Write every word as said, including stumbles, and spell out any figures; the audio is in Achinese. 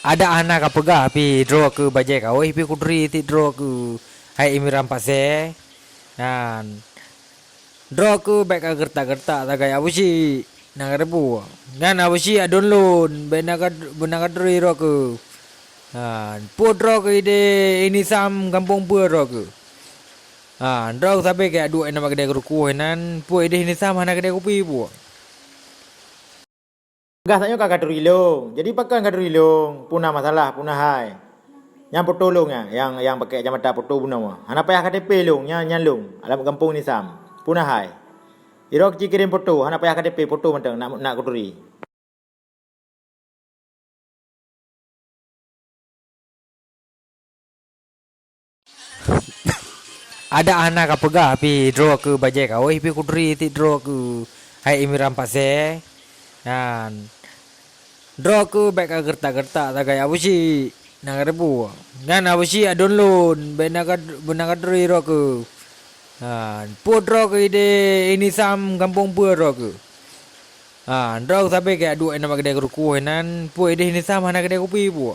Adak hana kapeugah pih droe keuh bajée kaweh pih kuturi sit droe keuh hai Imiram Pasé. Nyan. Droe keuh bék ka geureutak-geureutak sagai Abusyik. Na ka teupeue. Nyan Abusyik aduen lôn, bék na ka, bék na ka turi droe keuh. Ha, peue droe keuh idéh Inisam gampông peue droe keuh. Ha, droe keuh sabe keu aduek inan bak keudée keurukoh inan, peue idéh Inisam hana keudée kupi peue. Gah tanyoe ka katuri lôn. Jadi pakon katuri lôn? Peue na masalah, peue na hai? Nyang poto lôn nyan, nyang, nyang pakai kacamata poto bunoe. Hana payah K T P lôn, nyan, nyan lôn. Alamat gampông Inisam. Peue na hai? Irok ci kirém poto, hana payah K T P, poto mantong nak, nak kuturi. Adak hana kapeugah pih droe keuh bajée kaweh pih kuturi sit droe keuh hai Imiram Pasé. Nyan. Droe keuh bék ka geureutak-geureutak sagai Abusyik. Na ka teupeue. Nyan Abusyik aduen lôn, bék na ka, bék na ka turi droe keuh. Ha, peue droe keuh idéh Inisam gampông peue droe keuh. Ha, droe keuh sabe keu aduek inan bak keudée keurukoh inan, peue idéh Inisam hana keudée kupi peue.